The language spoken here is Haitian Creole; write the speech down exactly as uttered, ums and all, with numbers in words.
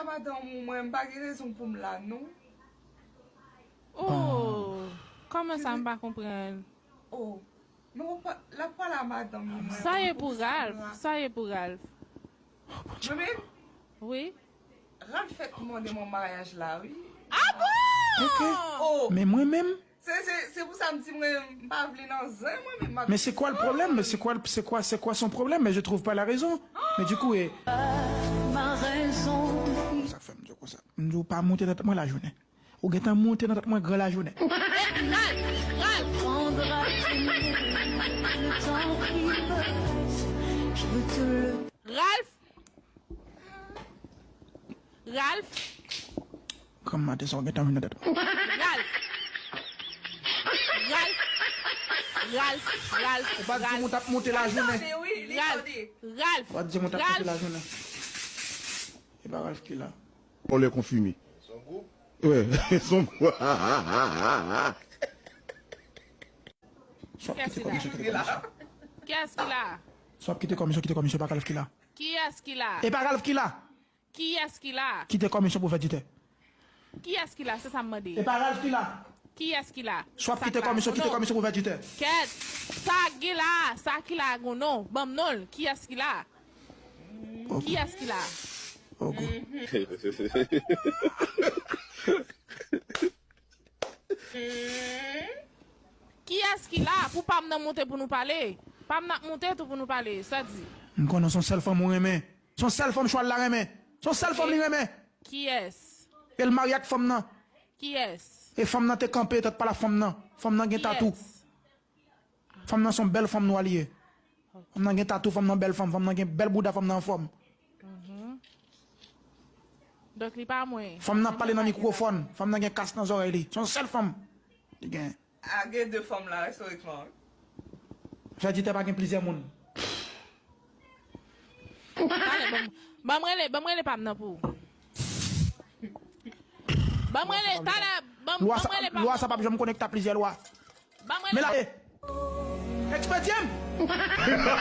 Madanm ou, mwen, m pa gen rezon pou m la, non. Oh, kòman sa m pa konprann? Oh, non, pa- l ap pale a madanm li, mwen. Sa ye pou Ralph? Sa ye pou Ralph? Mwen menm, Wi. Ralph fèk mande mwen maryaj la, wi. Ah bon? Oh, Men mwen menm, se se- se pou sa m di mwen, m pa vle nan zen, mwen menm. Mais c'est quoi le problème? Mais c'est quoi, c'est quoi, c'est quoi son problème? Mais je trouve pas la raison. Mais du coup, eh, Ma raison sa fè m di w konsa. M di w pa monte nan tèt mwen lajounen. Ou gentan monte nan tèt mwen gran lajounen. prendra le temps qu'il veut. Je veux te le Ralph? Ralph? Kòm maten sa ou gentan vin nan tèt mwen. Ralph? Ralph? Ralph? Ralph? Ou pa t di m ou t ap monte lajounen. Tande, wi, li Ralph? tande. Ralph? Ou pa t di m ou t ap monte Ralph? Lajounen. E pa Ralph ki la. On lè konfime. Ouais, son Swa Kiyès kite ki la? Komisyon, kite Komisyon. Kiyès ki la? Swa kite Komisyon, kite Komisyon, e pa Ralph ki la. Kiyès ki la? E pa Ralph ki la. Kiyès ki la? Kite Komisyon pou vèditè. Kiyès ki la? Se sa m mande. E pa Ralph ki la. Kiyès ki la? Swa kite Komisyon, kite Komisyon pou vèditè. Kèt. Sa ki la? Sa ki la gon non? Ban m non l. Kiyès ki la? Kiyès ki la? Oh, gou. Kiyès ki la? Pou pa m nan monte pou nou pale. Pa m nan monte tou pou nou pale. Sa di? M konnen se yon sèl fanm ou renmen. Se yon sèl fanm chwal la renmen. Se yon sèl fanm li renmen. Kiyès? E l marye ak fanm nan. Kiyès? E fanm nan te kanpe tèt pa la fanm nan. Fanm nan gen tatou. Kiyès? Fanm nan se yon bèl fanm nwa li ye. Fanm nan gen tatou, fanm nan bèl fanm, fanm nan gen bèl bouda, fanm nan anfòm. Donk li pa mwen. Fanm nan pale nan mikwofòn, fanm nan gen kas nan zòrèy li. Se yon sèl fanm li gen. A gen de fanm la, istorikman. Vèditè pa gen plizyè moun. Talè, ban m- ban m rele, ban m rele pa m nan pou ou. Ban m rele, talè, ban m- Lwa ban sa, m rele pa m lwa nan sa p ap janm konekte a plizyè lwa. Ban m Men la, rele. eh. Ekspedye m!